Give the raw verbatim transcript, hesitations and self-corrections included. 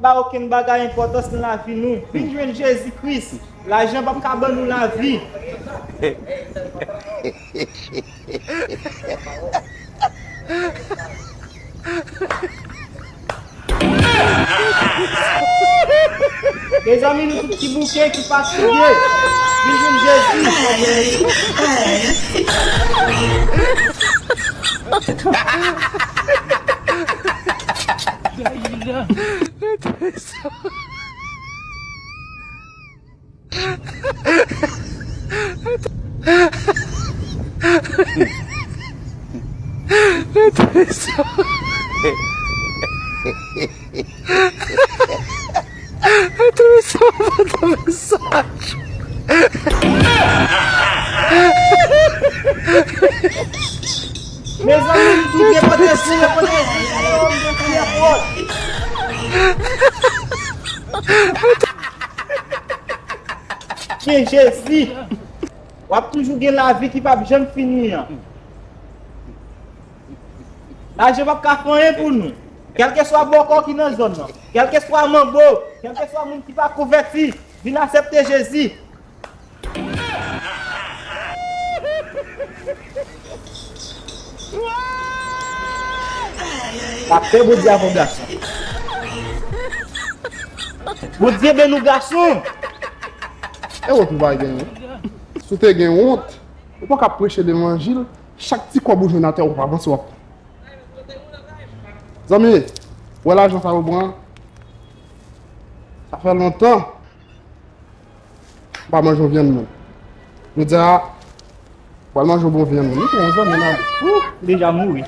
Ba okenn bagay enpòtans nan lavi nou. Vin jwenn Jezi Kris. Lajan p ap ka ban nou lavi. Mezanmi, nou tout ki bouke, ki fatige, vin jwenn Jezi. Mezanmi, nou tout repote sou, repote sou, ale, on, de, trè fò. Gen Jezi, w ap toujou gen lavi ki p ap janm fini an. Lajan p ap ka fè anyen pou nou. Kèlkeswa bòkò ki nan zòn nan, kèlkeswa manbo, kèlkeswa moun ki pa konvèti, vin aksepte Jezi. Lapè Bondye avè w, gason. Bondye beni w, gason. E wont ou pa genyen. Si w te gen wont, ou pa ka preche levanjil, chak ti kòb ou jwenn atè, ou pa panse w ap pran. Zanmi, wè lajan sa yo pran. Sa fè lontan. M pa manje yon vyann moun. Jodi a, m pral manje yon bon vyann moun. Wi, bon, zanmi nan. Ou deja mouri.